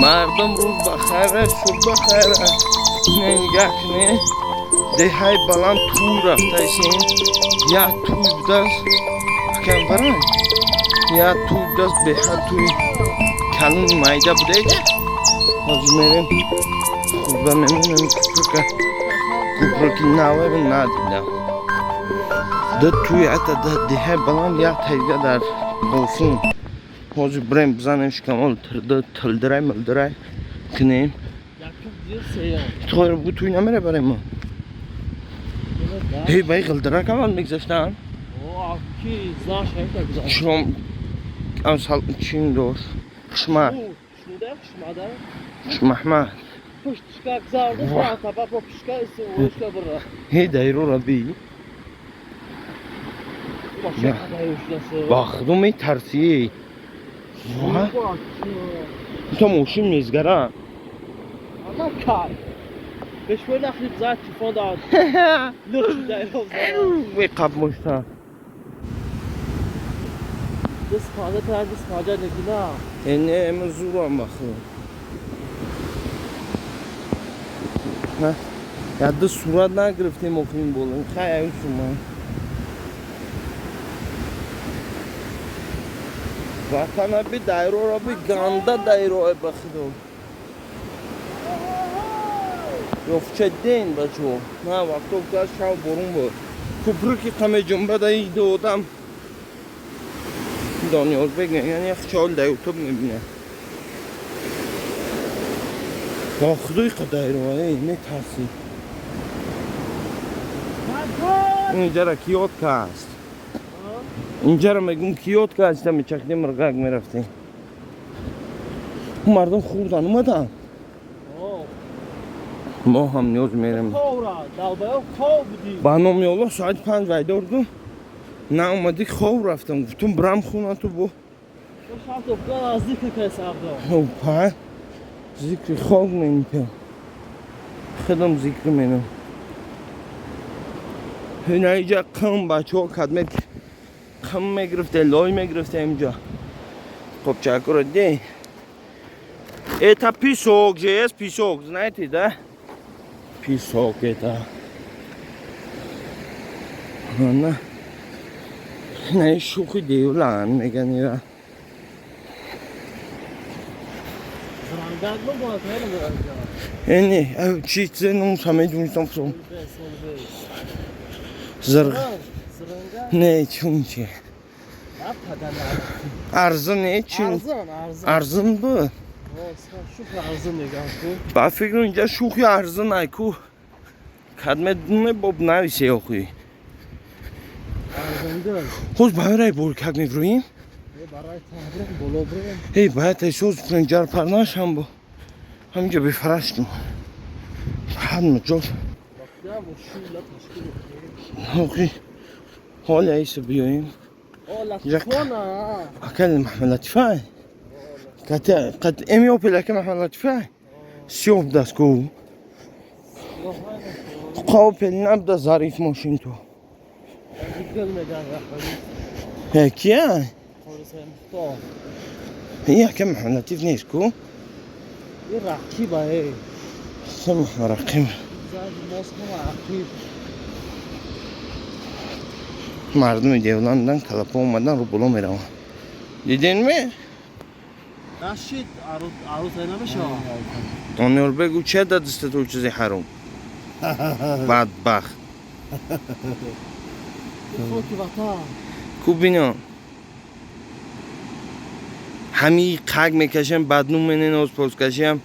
Мардум, рӯз ба хайра, шуб ба хайра. Нигоҳ кунед, деҳаи баланд тӯй рафтаисем. Як тӯй будааст, акам барай, як тӯй будааст, беҳад тӯй калони майда будед. Ҳозир мерем, хурда мемонем. Куприка, куприки наве надидам. Да тӯй ата деҳаи баланд, як тайга дар Бофун. Ҳозир бирем, бизанем шикамол, тилдирай милдирай кунем. Тоир бу тӯй намере барем мо. Ҳей, баи ғилдирак аввал мегузаштан. Шом чин дошт. Хушмад. Хушмаҳмад. Ҳей, дайрора би. Ба худо метарсӣ. То мошин мезгара. Қаб мошта. Не, зурам ба худо. Яда сурат нагирифтем охирин боло. Хай, аю сума. Ватана би, дайрора би, ганда дайроe ба худо. Ёфча ден бачо. На вақто газ шав борун буд. Куприки қаме ҷунба да иду одам. Дониёрбек меган як чол да ютуб мебина. Ба худои қадайроe метарсӣ. Инҷара киётка аст. Инҷара мегум киётка аст, мечахидем, мирғак мерафтем. Мардум хурдан омадан. Мо ҳам ниёз мерем. Ба номи Аллоҳ, соати 5 вайдорду. На омадӣ, хоб рафтам. Гуфтум бирам хона ту бо. Па зикри хоб менипям. Худам зикр менам. Ина иҷа қам бачаҳо кадмет қам мегирифте, лой мегирифте инҷа. Қопчакро де. Это песок же есть, песок, знаете, да? Песок это. Ана. Не шӯхи девлан меган ира. Не, чи цену самедунистам фсом. Зирг. Не, чунчи. Арзон не, чин. Арзон бу. Ба фикр инҷа шӯхи арзон айку. Кадме боб нависе охи. Хоз барай бор как меброим? Эй, бояд эҳсос кунем ҷар парнашам бо. Ҳаминҷа бефараштум. Ҳама ҷо. Охи. Ҳоля иса биёем. Акал Маҳмад Латифай. Қат эми опел ака Маҳмад Латифай. Сиёб даст ку. Опел набда зариф мошин ту. Кия? Ин ака Маҳмад Латиф нест ку? Рақиб. Мардуми девландан калапо омадан, рӯ боло мераванд. Диден ме? Дониёрбек, ӯ че дадиста ту чизи ҳаром? Бадбахт. Ку бино. Ҳамии қак мекашем, баднум менен, озпоскашиам.